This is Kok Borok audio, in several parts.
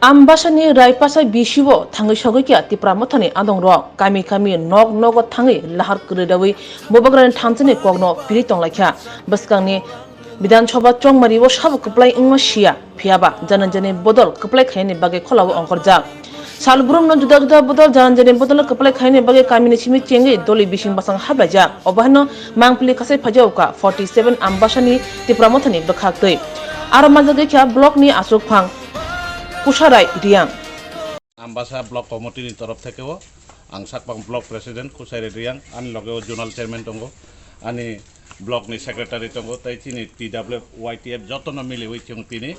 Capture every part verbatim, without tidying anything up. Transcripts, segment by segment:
Ambasani Raipasa bisio thangwi sogwi kha Tipra Mothani adongrok. Kami kami nok nogo thangwi lahar kwrwi dawi Bubagrani thanchani kokno piri tonglaikha. Bwskangni Bidhan Sabha chongmario sabo kwplai wngma siya, phiyaba jananjani bodol kwplai khainani bagwi kholao ongkhorjak. Salbrumno juda juda bodol jananjani bodol kwplai khainani bagwi kamini simi chengwi doli bising bwsang hablaijak. Obo haino mangpili khasai phaijao kha forty seven Ambasani Tipra Mothani bwkhaktwi. Aro manjagwi kha blockni aswk phang Kusarai Riang. Ambasa Block Committee ni torof thekeo ang Sakbang Block President Kusarai Riang, ani logeo Zonal Chairman tongo, ani block ni secretary tongo, tei chini T W F, Y T F jotono miliwi chwng tini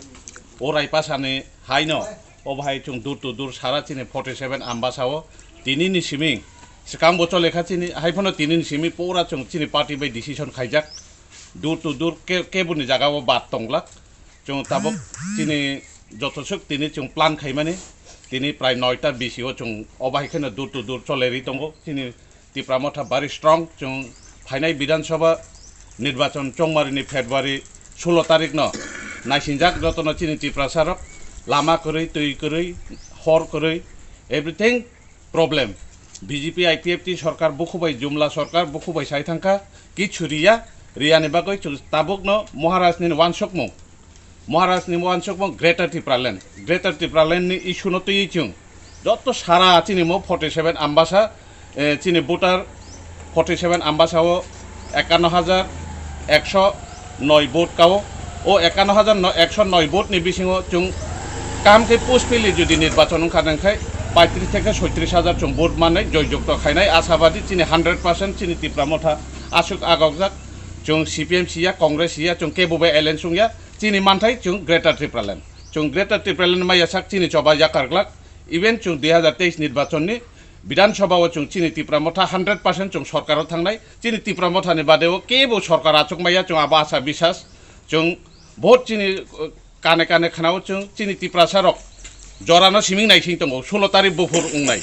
o Raipasani haino, o bahai chwng door to door sara chini forty seven Ambasao tini ni simi swkang bo chole kha chini, hai phano tini ni simi pura chwng chini party bai decision khaijak, door to door ke-, keboni jagao bad tonglak. Chwng tabuk chini joto swk tini chwng plan khaimani, tini prai noita bisio chwng o bahai kheno door to door cholerwi tongo. Chini Tipra Motha bari strong, chwng phainai Bidhan Sabha nirbachon chongmarini February sulo tarikh no naisingjak jotono chini Tiprasa rok, lama kwrwi, twi kwrwi, hor kwrwi, everything problem. B J P I P F T sorkar bukhubai jumla sorkar bukhubai sai thangkha, kichu riya, riyani bagwi chwng tabukno Maharajni wansukmung, Maharajni wansukmung Greater Tipraland, Greater Tipraland ni issue no twiwi chwng joto sara chini mo forty seven Ambasa, eh, chini voter forty seven Ambasa o ekanno hajar ekso noi vote kao. O ekanno hajar no-, ekso noi vote ni bisingo chwng kam khe puspili jodi nirbachon wngkha nang khai paitris theke soitris hajar chwng vote manai joy jukto khainai asabadi chini hundred percent chini Tipra Motha aswk agokjak. Chwng C P M siya, Congress siya, chwng kebo bai alliance wngya, chini manthai chwng Greater Tipraland. Chwng Greater Tipraland maya sak chini choba yakar glak, even chwng dui hajar teis nirbachon ni Bidhan Sabha o chwng chini Tipra Motha hundred percent chwng sorkar o thangnai, chini Tipra Motha ni bade o kebo sorkar achuk maya chwng abo asa bisas chwng vote chini, uh, kane kane khana o chwng chini Tiprasa rok jora no siming nai sing tongo, sulo tarikh buphur wngnai.